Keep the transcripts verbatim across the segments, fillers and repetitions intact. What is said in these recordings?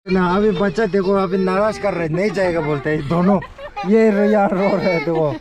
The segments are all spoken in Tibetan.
ना, अभी बच्चा देखो, अभी नाराज कर रहे, नहीं जाएगा बोलते हैं दोनों। ये रो, यार रो रहे हैं, देखो।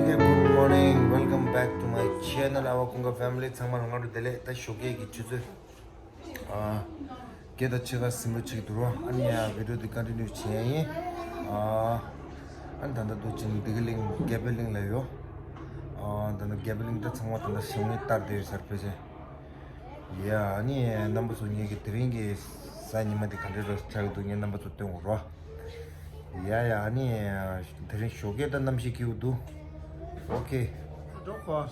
Good morning, welcome back to my channel, our Kunga family. ཚང་མ་ལ་སྔ་དྲོ་བདེ་ལེགས། ད་ཞོགས་ཀས་ཀྱི་ཆུ་ཚོད་ཨ་བརྒྱད་དང་ཕྱེད་ཀ་ཟིན་འགྲོ་བྱེད་ཀྱི་འདུག་རོ། ཨ་ནི་ཡ་བི་ཌིའོ་འདི་ཀོན་ཊི་ནིའུ་བྱེད་ཡ་ཡིན། ཨ་ཨ་ནི་ད་ལྟ་འདུག་ཅིང་འདི་གི་གླིང་རྒྱལ་པོའི་གླིང་ལ་ཡོད། ཨ་ད་ལྟ་རྒྱལ་པོའི་གླིང་ད་ཚང་མ་ད་ལྟ་ཞིང་ལས་བསྟར་བསྡད་ཡོད་ས་རེད་ཕལ་ཆེར། ཡ་ཨ་ནི་རྣམ་པ་ཚོ་ངེད་ཀྱི་དེ་རིང་གི་གཟའ་ཉི་མ་འདི་ག་འདྲ་རེད་ཆགས་ཀྱི་འདུག་ངས་རྣམ་པ་ཚོ་སྟོན་དགོས་རོ། ཡ་ཡ་ཨ་ནི་དེ་རིང་ཞོགས་ཀས་ད་གནམ་གཤིས་སྐྱིད་པོ་འདུག་ཨོ་ཁེ། འགྲོ་ཁོ།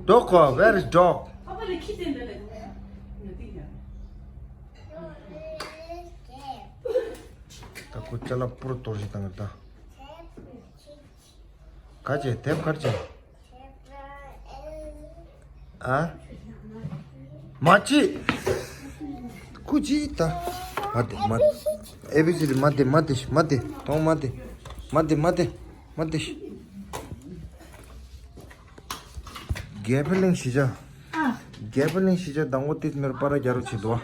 འགྲོ་ཁོ། Where is dog? ད་ཁོ་ཅ་ལག་པུར་གཏོར་ཞིག་བཏང་གི་ད། ག་བྱས་དེབ་ག་རེ་བྱས། ཨ། མ་བྱེད། ཁུ་ཅི་ད། མ་དེ་མ། ཨེ་བི་སི་ཌི་མ་དེ་མ་དེ་ཤི་མ་དེ་གཏོང་མ་དེ། མ་དེ་མ་དེ་མ་དེ་ཤི། རྒྱལ་པོ་གླིང་གཞིས་ཆགས། རྒྱལ་པོ་གླིང་གཞིས་ཆགས་དང་པོ་ཏིས་མེར་པ་ར་རྒྱ་རུ་བྱེད་དོ།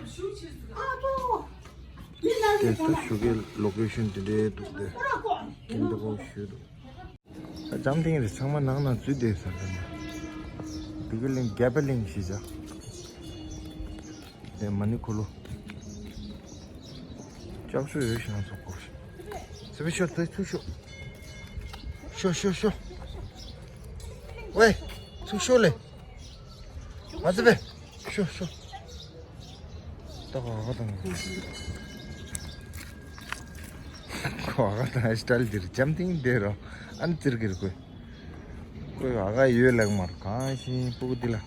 དེ་ལྟ་ཞུ་གི་ལོ་ཀེ་ཤོན་དེ་འདྲའི་འདུག་སྟེ། ཁྱིམ་དུ་ཁོང་ཞུས་འདུག་ད་འཇམ་ཐིང་རེ་ཚང་མ་ནང་ན་འཛུལ་བསྡད་ས་རེད་ན། འདི་གི་གླིང་རྒྱལ་པོ་གླིང་གཞིས་ཆགས། དེ་མ་ནི་ཁུ་ལོ། ལྕགས་ཤོག་ཡོད་ཤིང་ཚོགས་སྐོར་ཞིག་སེ་བི་ཤོ་ཐུ་ཐུ་ཤོ། ཤོ་ཤོ་ཤོ། ཝེ། ཐུ་ཤོ་ལེ། ང་ཚེ་བེ། ཤོ་ཤོ། ད་ག་ག་དང་། ག་ག་དང་ཨ་ཤི་ཏལ་འདིར་འཇམ་ཐིང་འདིར་རོ། ཨན་ཙིར་གིར་ཁོས། ཁོས་ཨ་ག་ཡོད་ལགས་མར་གང་ཤིང་སྤུ་གུ་འདི་ལ། ཨ་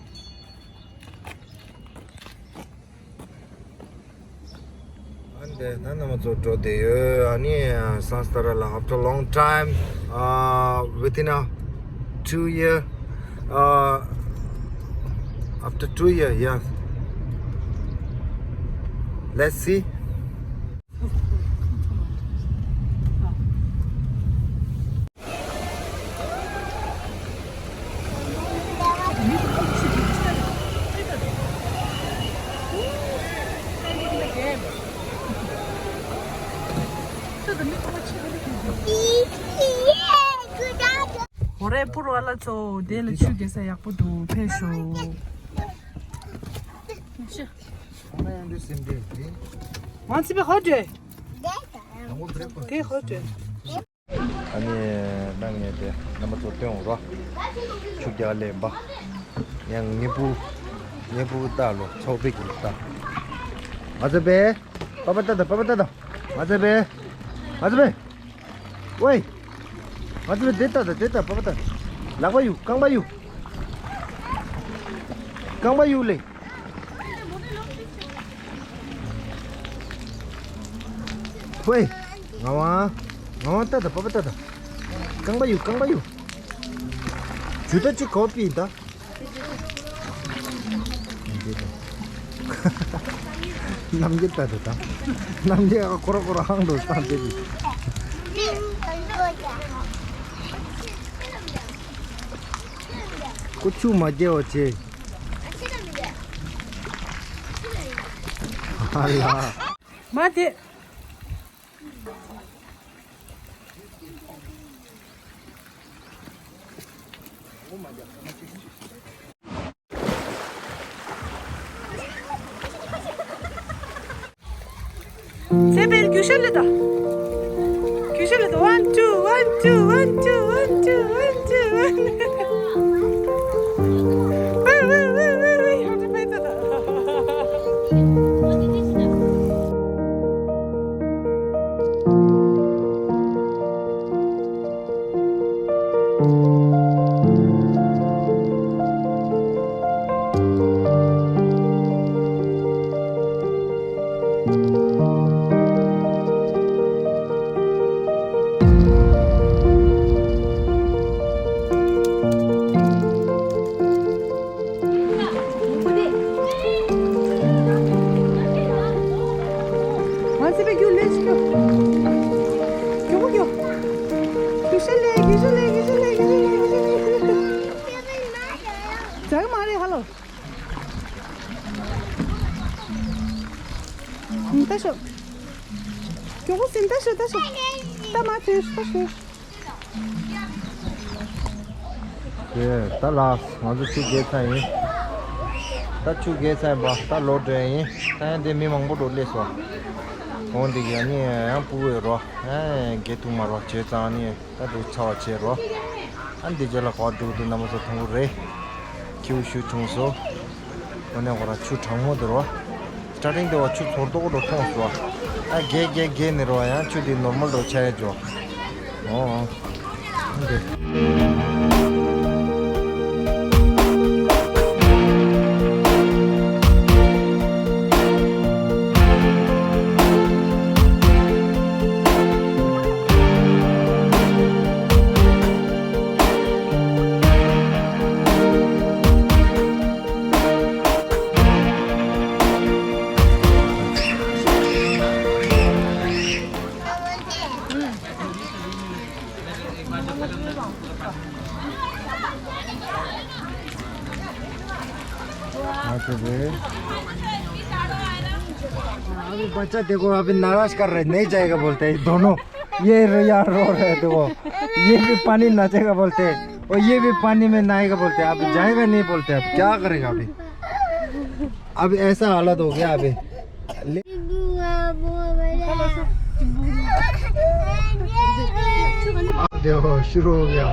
འདི་ད་རྣམ་པ་ཚོ་འགྲོ་བསྡད་ཡོད། ཨ་ནི་སང་སྟ་ར་ལ། After long time, uh, within a two year, uh, after two year, yeah. Let's see. ཧོ་རེ་པུར་བ་ལ་ཚོ་དེ་ལ་ཆུ་རྒྱག་ས་ཡག་པོ་འདུག་ཕེབས་ཤོག་ང་ཚོ་པའི་ཧོ་ཏེ། དེ་ཧོ་ཏེ། ཨ་ནི་ནང་ངས་དེ་རྣམ་པ་ཚོ་སྟོན་འོང་རོགས། ཆུ་རྒྱག་ལས་འབའ། ཡང་ངེ་བུ། ངེ་བུ་ལྟ་ལོ་ཚོགས་པའི་གི་ལྟ། ང་ཚོ་པའི། པ་པ་ལྟ་ད་པ་པ་ལྟ་ད། ང་ཚོ་པའི། ང་ཚོ་པའི། ཝེ། ང་ཚོ་པའི་དེ་ལྟ་ད་དེ་ལྟ་པ་པ་ལྟ། ལག་པ་གཡུག་རྐང་པ་གཡུག་རྐང་པ་གཡུག་ལེ། ཧོའི། ངག་དབང་། ངག་དབང་ལྟ་དང་པ་པ་ལྟ་དང་། རྐང་པ་གཡུག་རྐང་པ་གཡུག་ཇུ་ཏ་ཅི་གོ་པི་ད། རྣམ་རྒྱལ་ལྟ་དང་། རྣམ་རྒྱལ་ཁོ་ར་ཁོ་ར་ཧང་དུ་སྟངས་དེ་གི། ཁོ་ཆུ་མ་རྒྱལ་བ་བྱེད། ཨ་ལ། མ་དེ། ཚེ་འཕེལ་རྒྱུ་ཤ་ལེ་ད། རྒྱུ་ཤ་ལེ་ད། One, two, one, two, one, two, one, two, one, two, one. ཝེ་ཝེ་ཝེ་ཝེ་ཝེ། ཧ་ཏི་ཕའི་ད་ད། ཧ་ལོ། ད་ཤོག་ཀྱོག་པོ་སིན་ད་ཤོག་ད་ཤོག་ད་མ་ཐོན་ཤོག་ད་ཤོག་དེ་ད་ལགས་ང་ཚོ་ཆུ་བརྒལ་ཚར་ཡིན། ད་ཆུ་བརྒལ་ཚར་ཡིན་པ་ད་ལོག་འགྲོ་ཡ་ཡིན། ད་ཡང་དེ་མི་མང་པོ་འགྲོ་སླེབས་སོང་། འོང་འདི་ག་ནི་ཡང་སྤུ་གུ་ཡོད་རོ། ཨ་བརྒལ་ཐུབ་མ་རོ་བྱས་ཙང་ནི། ད་དུ་ཚ་བ་བྱས་རོ། ཨ་འདི་རྗེས་ལ་གོ་འགྲོ་དུ་རྣམ་པ་ཚོ་མཐོང་གི་རེད། ཁྱེའུ་ཤུ་ཆུང་སོ། ཁོ་ནས་ཁོ་རང་ཆུ་གྲང་མོ་དུ་རོ། སྟ་ཊིང་དེ་བ་ཆུ་ཚོར་ཏོག་རོ་མཐོང་སོ། ཨ་རྒྱས་རྒྱས་རྒྱས་ནི་རོ་ཡང་ཆུ་དེ་ནོར་མལ་རོ་ཆ་ཡ་འཇོ། ཨོ། འདི། अभी बच्चा देखो, अभी नाराज कर रहे, नहीं जाएगा बोलते हैं दोनों। ये रो, यार रो रहे हैं, देखो। ये भी पानी नहाएगा बोलते हैं, और ये भी पानी में नहाएगा बोलते हैं। अभी जाएगा नहीं बोलते हैं, अब क्या करेगा अभी? अभी ऐसा हालत हो गया अभी। ले-, देखो, शुरू हो गया।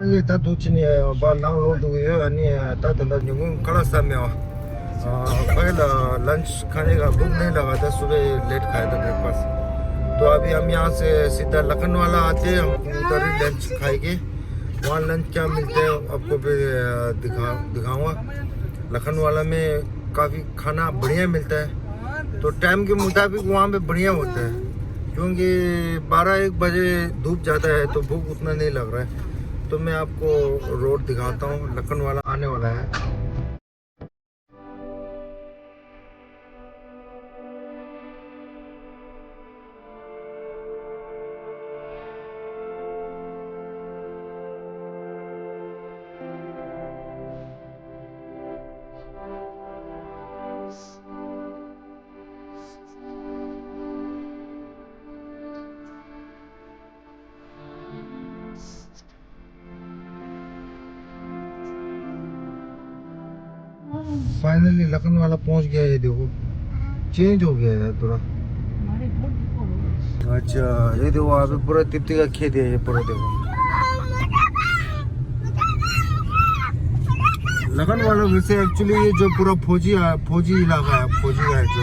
ये ད་དུང་ཕྱིན་ནས་བ་ནང་ལོག་འགྲོ་གི་ཡོད། ཨ་ནི་ད་ད་ད་ཉིན་གུང་ཁ་ལག་ཟ་མེད་ཨ། ཁ་ལག་lunch खाने का भूख नहीं लगा था, सुबह लेट खाया था ब्रेकफास्ट। तो अभी हम यहाँ से सीधा लखनवाला आते हैं, हम उधर ही लंच खाएंगे। वहाँ लंच क्या मिलते हैं आपको भी दिखा दिखाऊंगा। लखनवाला में काफ़ी खाना बढ़िया मिलता है, तो टाइम के मुताबिक वहाँ पे बढ़िया होता है, क्योंकि बारह एक बजे धूप जाता है तो भूख उतना नहीं लग रहा है। तो मैं आपको रोड दिखाता हूँ, लखनवाला आने वाला है। फाइनली लखनवाला पहुंच गया। ये देखो, चेंज हो गया यार पूरा। अच्छा, ये देखो, अभी पूरा तिप्ती का खेत है ये पूरा, देखो। लखनवाला वैसे एक्चुअली ये जो पूरा फौजी है, फौजी इलाका है, फौजी का है जो।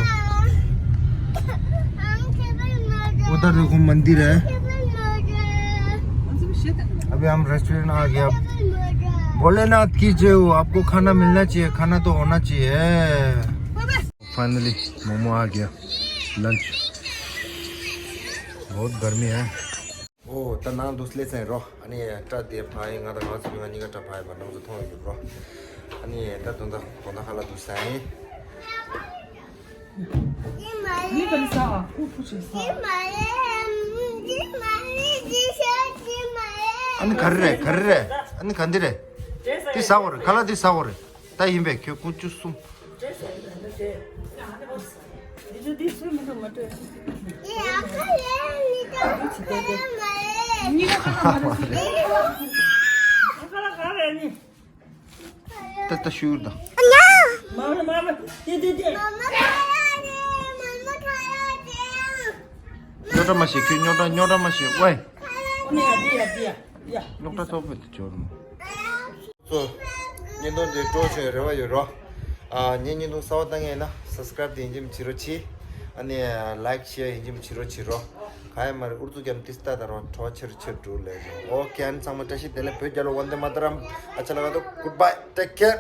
उधर देखो मंदिर है। अभी हम रेस्टोरेंट आ गया। भोलेनाथ की जय हो, आपको खाना मिलना चाहिए, खाना तो होना चाहिए। फाइनली मोमो आ गया, लंच। बहुत गर्मी है। ཨོ་ད་ནང་དུ་སླེབས་ཚར་རོ། ཨ་ནི་སྐྲ་དེ་ཕ་ཡི་ང་དང་ང་ཚོ་མི་མ་གཉིས་ཀ་སྐྲ་ཕ་ཡི་བ་ནང་དུ་མཐོང་ཡོད་རོ། ཨ་ནི་ད་དོན་དག་དོན་དག་ཁ་ལ་དུ་ཟ་ཡིན། ཨ་ནི་ག་རེ་རེད་ག་རེ་རེད། ཨ་ནི་ག་འདི་རེད། འདི་ཟ་དགོས་རེད། ཁ་ལག་འདི་ཟ་དགོས་རེད། ད་ཡིན་པས་ཁྱོད་ཀུན་བཅུ་གསུམ། ད་ད་ཤུར་དང་། རྙོག་དྲ་མ་བྱེད། ཁྱོད་རྙོག་དྲ་རྙོག་དྲ་མ་བྱེད། ཝེ། ཡ་འདི་ཡ་འདི་ཡ་ཡ། སློབ་གྲྭ་ཐོག་པོ་དེ་འབྱོར་མོ། སོ། བརྙན་ཐུང་འདི་སྤྲོ་བྱུང་རེ་བ་ཡོད་རོ། ཨ་ངའི་བརྙན་ཐུང་གསར་པ་ལྟ་མཁན་ཡིན་ན་སབ་སི་ཀ་རེབ་དེ་ཡིན་གཅིག་མིན་གཅིག་རོགས་བྱེད། ཨ་ནི་ལའིཀ་ཤེར་ཡིན་གཅིག་མིན་གཅིག་རོགས་བྱེད་རོ། ག་ཡ་མ་རེད། ཨུ་ཚུགས་རྒྱབ་ཏིས་ཏ་ད་རོ་ཁྲོ་ཆེར་ཆེར་འགྲོ་ལེ་རོ། ཨོ་ཁེ། ཨ་ནི་ཚང་མ་བཀྲ་ཤིས་བདེ་ལེགས། བོད་རྒྱལ་ལོ། ཝན་དེ་མ་ཏ་རམ། ཨ་ཅ་ལ་ག་ཏོ། གུཌ་བྷའི། ཊེག་ཀེར།